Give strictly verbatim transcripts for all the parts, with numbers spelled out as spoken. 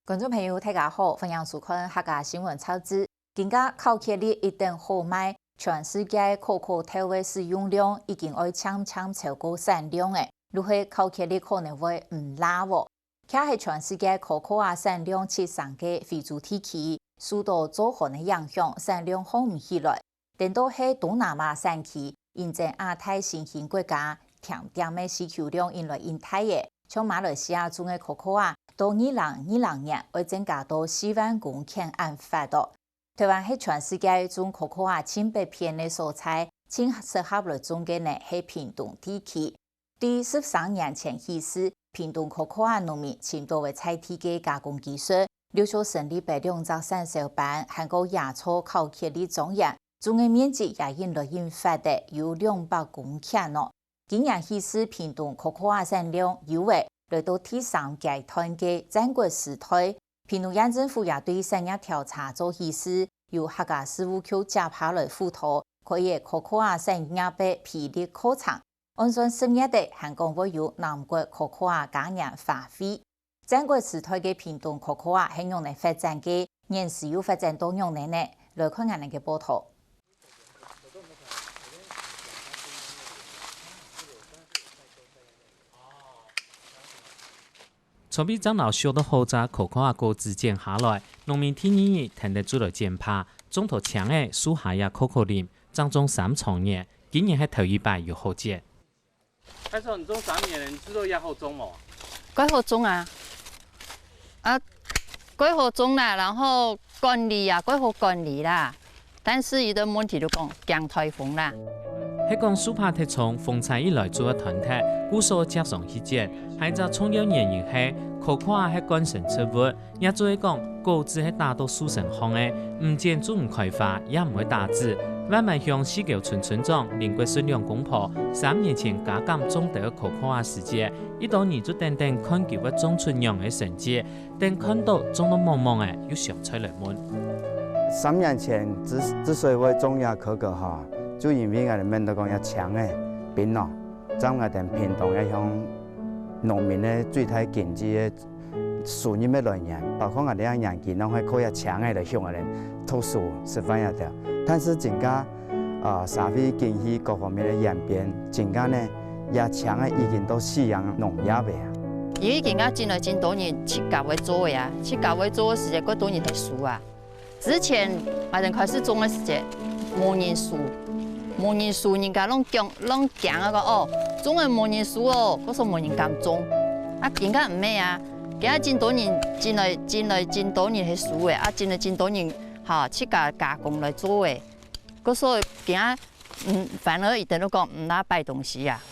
觀眾朋友，大家好，歡迎收看客家新聞雜誌。今下巧克力一等好賣，全世界可可豆个使用量已經愛漸漸超過產量了，就係巧克力可能會毋罅哦。徛在全世界可可啊產量七成个非洲地區，受到燥寒个影響，產量好毋起來。 顛倒係東南亞產區，因爭亞太新興國家甜點个需求量引來恁大个，像馬來西亞種个可可啊，到二零二零年會增加到四萬公頃恁闊哦。臺灣係全世界種可可啊盡北片个所在，盡適合來種个呢係屏東地區。 對十三年前起勢，屏東可可啊農民尋到个在地个加工技術，六足成立个兩隻產銷班，還過野草巧克力莊園，種个面積也因來因闊个，有兩百公頃哦。今年起勢，屏東可可啊產量由來到第三階段个戰國時代，屏東縣政府也對產業調查做起勢，由客家事務局接下來輔導，開个可可啊產業个培力課程。 按算十月底還講會有南國可可啊嘉年華會。戰國時代个屏東可可啊係仰仔發展个，現時又發展到仰仔呢？來看𠊎等个報導。 準備正摎熟到好隻可可啊果子剪下來，農民第二日跈等就來剪耙，種到青个樹下也可可林，正種三長年，今年係頭一擺有好剪。開始你種三年了，你知道也好種無？蓋好種啊，啊，蓋好種啦，然後管理啊，蓋好管理啦。 但是佢个問題就講驚颱風啦。係講樹杈忒重，風搓一來就會斷忒，故所輒常去剪。還一隻重要原因係，可可啊係冠生植物，也就係講，果子係打到樹身項个，毋剪就毋開花，也毋會打子。萬巒鄉四溝村村長林國順兩公婆三年前加減種兜个可可啊時節，一多人就等等看佢會種出仰仔成績， 等看到種到茫茫仔，又想出來問。三年前之，之所以會種這可可哈，就因為𠊎兜面對講這青个檳榔，佔𠊎兜屏東這項農民个最大經濟个收入个來源，包括𠊎兜這年紀，攏係靠這青个來供𠊎兜讀書、食飯這兜。但是今下 啊，社會經濟各方面个演變，今下呢，這青个已經到夕陽農業个啊。因為今下真來真多人自家會做个啊，自家會做个時節，蓋多人係收啊。之前𠊎兜開始種个時節，無人收，無人收，人家攏驚，攏驚啊講哦，種个無人收哦，故所無人敢種。啊，今下毋係啊，今下真多人，真來，真來真多人係收个，啊，真來真多人哈，自家加工來做个。 故所今下，嗯，反而佢兜都講毋罅擺東西啊。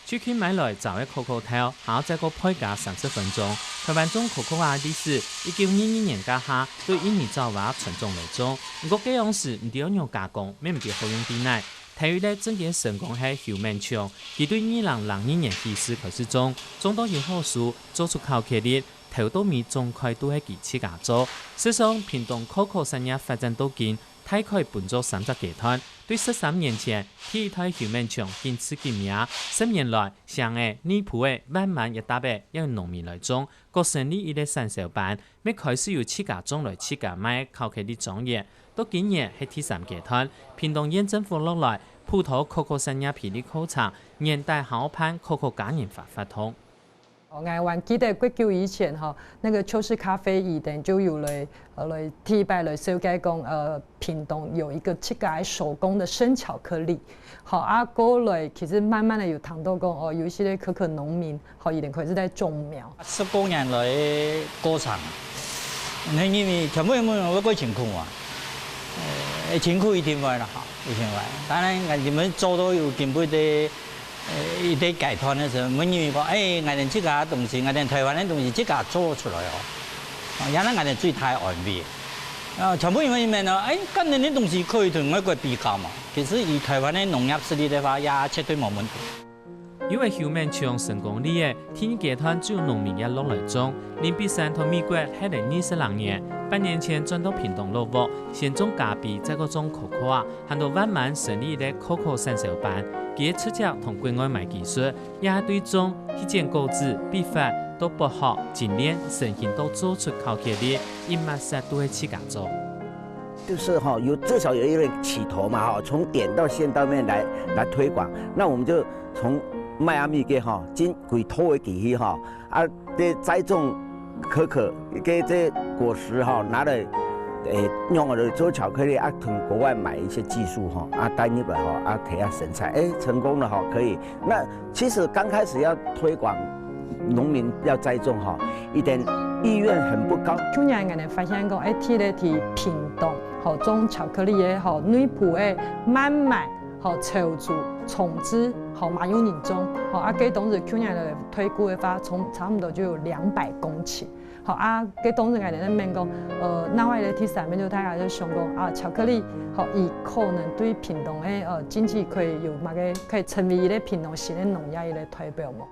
就近買來燥个可可豆，還愛再過焙加三十分鐘。臺灣種可可啊歷史，一九二二年該下，對印尼爪哇傳種來種。毋過該央時毋知愛仰加工，乜毋知好用在哪。頭一粒正經成功係邱滿松，佢對二零零二年起勢開始種，種到有好收， 做出巧克力，頭到尾總概都係佢自家做。事實上，屏東可可產業發展到今，大概分做三隻階段。對十三年前，第一代邱滿松緊次緊猛，十年來，城仔、內埔仔、萬巒一搭仔，也有農民來種，各成立一個產銷班，乜開始有自家種來自家賣个巧克力莊園。到今年係第三階段，屏東縣政府落來，輔導可可產業培力課程，年底還愛辦可可嘉年華活動。 哦，𠊎還記得蓋久以前吼，那個邱氏咖啡佢等就有來，呃，來第一擺來紹介講，呃，屏東有一個自家个手工的生巧克力。好，啊，過來其實慢慢的有談到講，哦，有一些可可農民，好，佢等開始在種苗。十多年來个過程，你因為全部人會過辛苦啊，呃，辛苦一定會啦，哈，一定會。當然，你們做到有進步的 呃，一個階段个時候，問佢講，哎，𠊎兜自家个東西，𠊎兜臺灣个東西自家做出來哦，啊，也係𠊎兜最大个安慰。啊，全部人問佢呢，哎，恁樣个東西可以同外國比較嘛？其實以臺灣个農業實力个話，也絕對無問題。因為休眠場成功了，第二階段就有農民也落來種。林必山在美國歇了二十零年，八年前轉到屏東落腳，先種咖啡，再過種可可啊，還到萬巒成立一個可可產銷班。佢个直接同國外買技術，也係對種、去剪果子、必發、到剝殼、精煉、成型到做出巧克力，一抹煞都係自家做。就是哈，有至少有一个起头嘛哈，从点到线到面来来推广。那我们就从迈阿密个哈，进几拖个地区哈，啊，这栽种可可，给这果实哈拿来，诶，用来做巧克力啊，从国外买一些技术哈，啊，带入来哈，啊，给它生产，诶，成功了哈，可以。那其实刚开始要推广，农民要栽种哈，一点意愿很不高。去年𠊎等發現講，誒，第一个在屏東，吼，種巧克力个，吼，內埔个萬巒，吼，潮州、崇智，吼，嘛有人種，吼，啊，該當時去年个推估个話，從差不多就有兩百公頃。吼，啊，該當時𠊎等在問講，呃，另外个第三面就大家就想講，啊，巧克力，吼，佢可能對屏東个，呃，經濟可以有麼个，可以成為一个屏東新个農業一个代表無？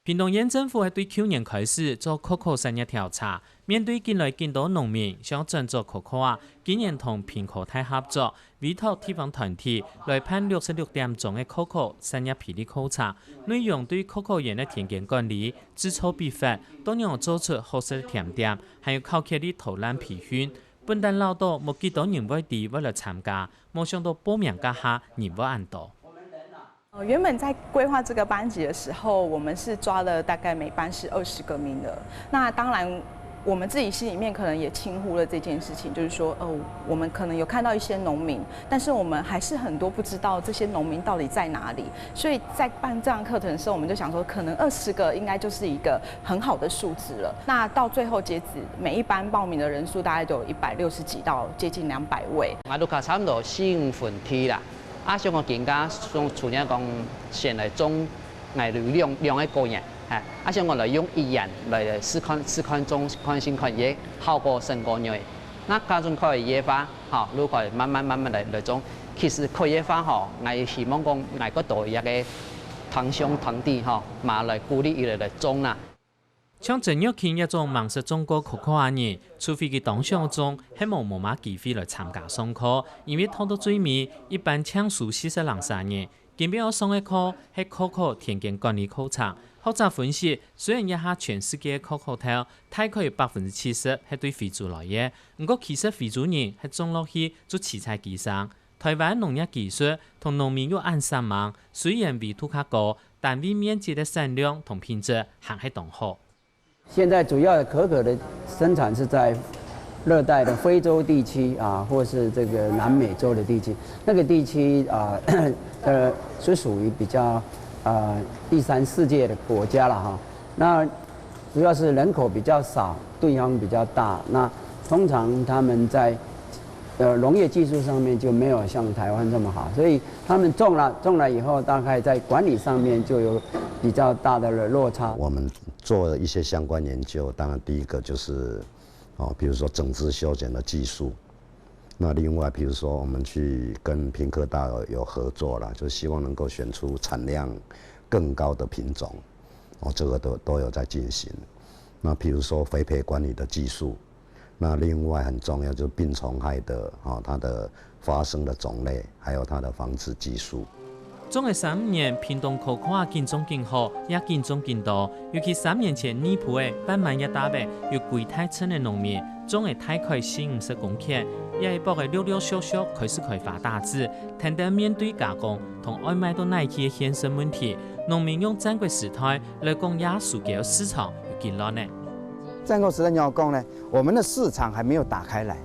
屏東縣政府係對舊年開始做可可產業調查，面對緊來緊多農民想轉做可可啊，今年同屏科大合作，委託地方團體來辦六十六點鐘个可可產業培力課程，內容對可可園个田間管理、製造比法、到仰做出好食个甜點，還有巧克力導覽培訓，分等恅著無幾多人會知會來參加，無想著報名該下人會恁多。 呃，原本在规划这个班级的时候，我们是抓了大概每班是二十个名额。那当然，我们自己心里面可能也轻忽了这件事情，就是说，呃，我们可能有看到一些农民，但是我们还是很多不知道这些农民到底在哪里。所以在办这样课程的时候，我们就想说，可能二十个应该就是一个很好的数字了。那到最后截止，每一班报名的人数大概都有一百六十几到接近两百位。啊，都差不多四五分地啦。 啊，想講今下想除了講先來種，來兩兩个果園，哈，啊，想講來用一園來試看試看種看先看佢个效果成果如何。那假如可以个話，吼，如果慢慢慢慢來來種，其實可以个話吼，𠊎希望講𠊎過多一個同鄉團體吼，嘛來鼓勵佢來來種啦。 像曾玉卿這種吂識種過可可啊人，除非佢當想種，係無無麼機會來參加上課，因為拖到最尾，一般淨收四十零儕人。今晡日愛上个課係可可田間管理課程。學者分析，雖然這下全世界个可可豆大概有百分之七十係對非洲來个，毋過其實非洲人係種落去就自在佢生。台灣農業技術同農民又恁煞猛，雖然緯度較高， 單位面積个產量同品質還係當好。現在主要的可可的生產是在熱帶的非洲地區啊，或是這個南美洲的地區，那個地區啊，呃，是屬於比較呃第三世界的國家了哈。那主要是人口比較少，地方比較大，那通常他們在 呃，農業技術上面就沒有像台灣這麼好，所以他們種了種了以後，大概在管理上面就有比較大的落差。我們做了一些相關研究，當然第一個就是，哦，比如說整枝修剪的技術。那另外，比如說我們去跟屏科大有合作了，就希望能夠選出產量更高的品種，哦，這個都都有在進行。那比如說肥培管理的技術， 那另外很重要就是病蟲害的，哈，它的發生的種類，還有它的防治技術。種了三五年，屏東可可啊緊種緊好，也緊種緊多。尤其三年前內埔个半滿一帶仔，有歸大陣个農民種了大概四五十公頃，這一駁仔陸陸續續開始開花打子，跈等面對加工同愛賣到哪去个現實問題，農民用戰國時代來講，這樹膠市場有幾亂呢？ 戰國時代仰講呢？我們的市場還沒有打開來，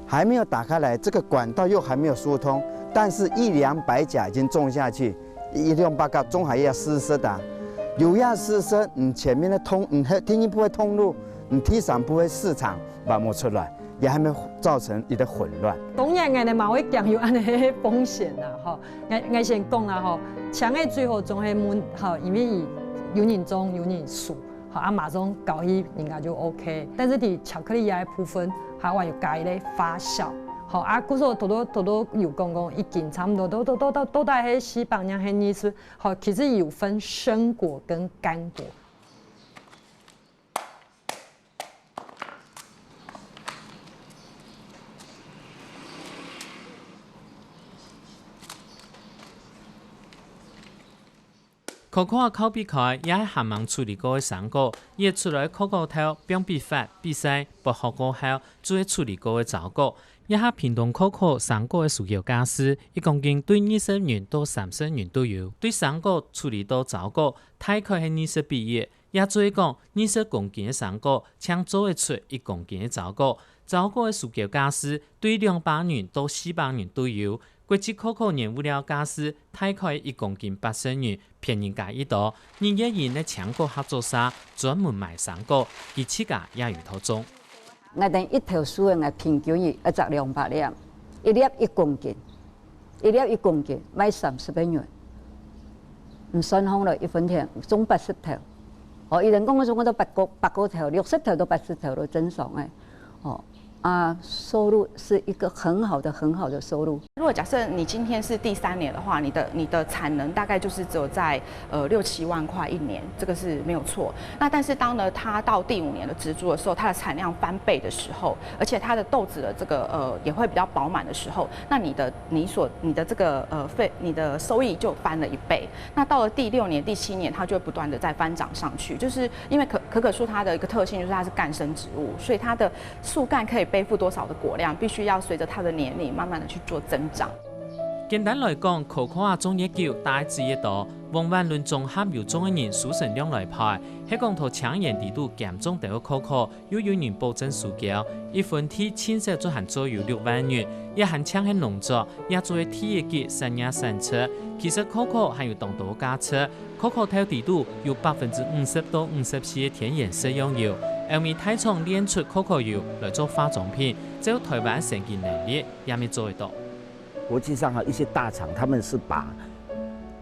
還沒有打開來，這個管道又還沒有疏通，但是一兩百甲已經種下去，一兩百甲總還要施捨的啊。有要施捨，你前面的通，你第一步个通路，你第三步个市場挖不出來，也還沒造成一個混亂。當然，𠊎等嘛會驚有恁呢个風險啦，吼。𠊎𠊎先講啦，吼，青个最好種係滿，吼，因為佢有人種，有人收。 好，啊，馬上交易應該就OK。但是在巧克力這部分，還有加一個發酵，好啊，故所頭頭頭頭有講講，一斤差不多都都都都都大概係四百零係二十，好，其實有分生果跟乾果。 可可啊，口鼻開，也係還吂處理過个生果，挖出來可可頭，放筆法、筆篩，剝殼過後，就係處理過个棗果。這下屏東可可生果个需求價數，一公斤對二十元到三十元都有。對生果處理到棗果，大概係二十比一。也就係講，二十公斤个生果，正做得出一公斤个棗果。棗果个需求價數對兩百元到四百元都有。 國際可可原物料價數大概一公斤八十元，便宜加一多。日月吟个青果合作社專門賣生果，佢自家也有一道種。𠊎等一頭樹个，𠊎平均一隻兩百粒，一粒一公斤，一粒一公斤，賣三十个銀。毋算好了，一分田種八十頭。哦，有人講个種到八个八个頭，六十頭到八十頭都正常个。哦， 啊，收入是一個很好的、很好的收入。如果假設你今天是第三年的话，你的你的产能大概就是只有在呃六七万块一年，这个是没有错。那但是当呢，它到第五年的植株的时候，它的产量翻倍的时候，而且它的豆子的这个呃也会比较饱满的时候，那你的你所你的这个呃费你的收益就翻了一倍。那到了第六年、第七年，它就会不断的在翻涨上去，就是因为可可可树它的一个特性就是它是干生植物，所以它的树干可以背负多少的果量，必须要随着它的年龄慢慢的去做增长。简单来讲，可可啊种越久，大个子越多。黃萬崙綜合有種个人收成量來排，係講在青園地肚兼種兜个可可，又有人保證收繳，一分地淨銷就還做有六萬元，也還淨係農作，也做得第一季產業產值。其實可可還有當多價值，可可頭地肚有百分之五十到五十四个天然食用油，歐美大廠煉出可可油來做化妝品，只要台灣生產能力， 也乜做得到。国际上哈一些大厂，他们是把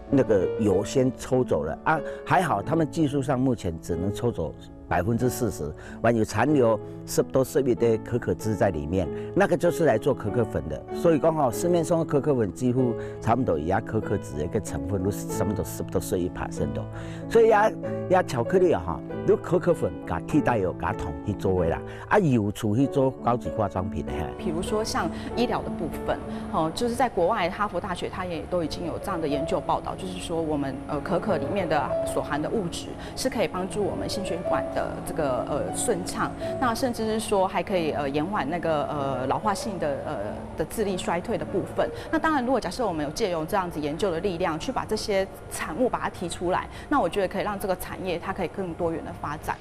那个油先抽走了啊，还好他们技术上目前只能抽走百分之四十，完有残留十多十一的可可脂在里面，那个就是来做可可粉的。所以讲哈，市面上的可可粉几乎差不多也可可脂的一个成分都差不多十多十一趴的，所以呀呀巧克力啊哈，用可可粉给替代油，给糖去做的啦。 啊，油出去做高级化妆品的。比如说像医疗的部分，哦，就是在国外哈佛大学它也都已经有这样的研究报道，就是说我们呃可可里面的所含的物质是可以帮助我们心血管的这个呃顺畅，那甚至是说还可以呃延缓那个呃老化性的呃的智力衰退的部分。那当然，如果假设我们有借由这样子研究的力量去把这些产物把它提出来，那我觉得可以让这个产业它可以更多元的发展。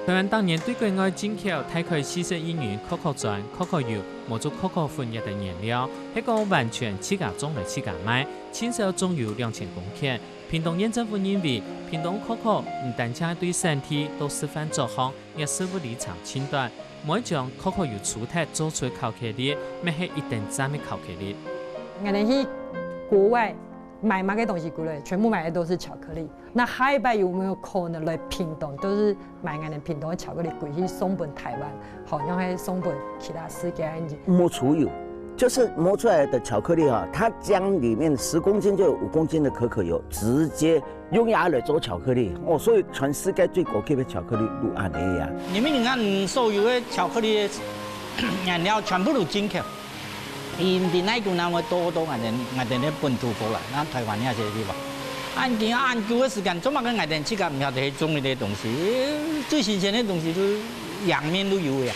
台灣逐年對國外進口大概四十億元可可磚、可可油、無做可可粉這兜原料，係講完全自家種來自家賣，淨銷總有兩千公頃。屏東縣政府認為，屏東可可毋單淨對產地到示範作項，這食物里程盡短， 毋會將可可油除忒做出巧克力，乜係一等讚个巧克力。𠊎等去國外買麼个東西過來，全部買的都是巧克力。那下一擺有沒有可能來屏東，都是買𠊎等屏東的巧克力，歸去送分台灣，好，然後還送分其他世界恁樣。磨出油，就是磨出来的巧克力哈，它将里面十公斤就有五公斤的可可油直接用牙来做巧克力哦，所以全世界最高级的巧克力就恁样啊。你们你看，所有的巧克力的原料全部都进口，因为那个那么多多俺们俺们的本土过来，那台湾那些地方，俺今俺久的时间，做么个俺们自家不晓得种一些东西，最新鲜的东西都阳面都有呀。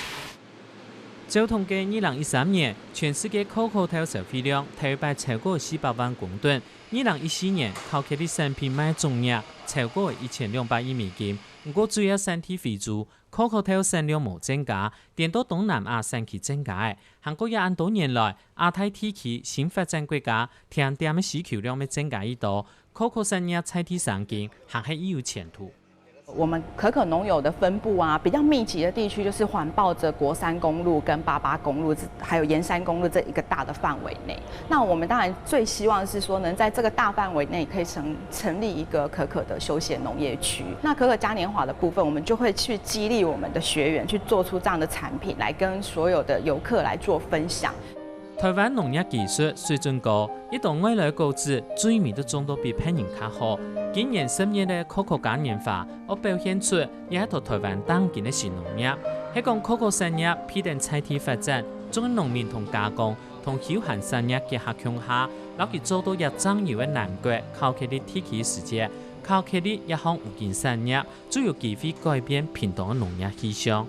照統計，二零一三年全世界可可豆消費量頭一擺超過四百萬公噸。二零一四年，巧克力產品賣總額超過一千兩百億美金。毋過，主要產地非洲，可可豆產量無增加，顛倒東南亞產區增加个。還過也恁多年來，亞太地區新發展國家添店个需求量乜增加已多，可可產業在地生根，還係已有前途。我们可可农友的分布啊，比较密集的地区就是环抱着国三公路跟八八公路，还有沿山公路这一个大的范围内。那我们当然最希望是说，能在这个大范围内可以成成立一个可可的休闲农业区。那可可嘉年华的部分，我们就会去激励我们的学员去做出这样的产品，来跟所有的游客来做分享。台灣農業技術水準高，一到外來果子，水味都種到比別人較好。今年十月个可可嘉年華，愛表現出也係在台灣當今个新農業。係講可可產業必定在地發展，種農民同加工同休閒產業結合共下，摎佢做到也正有个南國巧克力地區時節，巧克力這項無機產業就有機會改變屏東个農業氣象。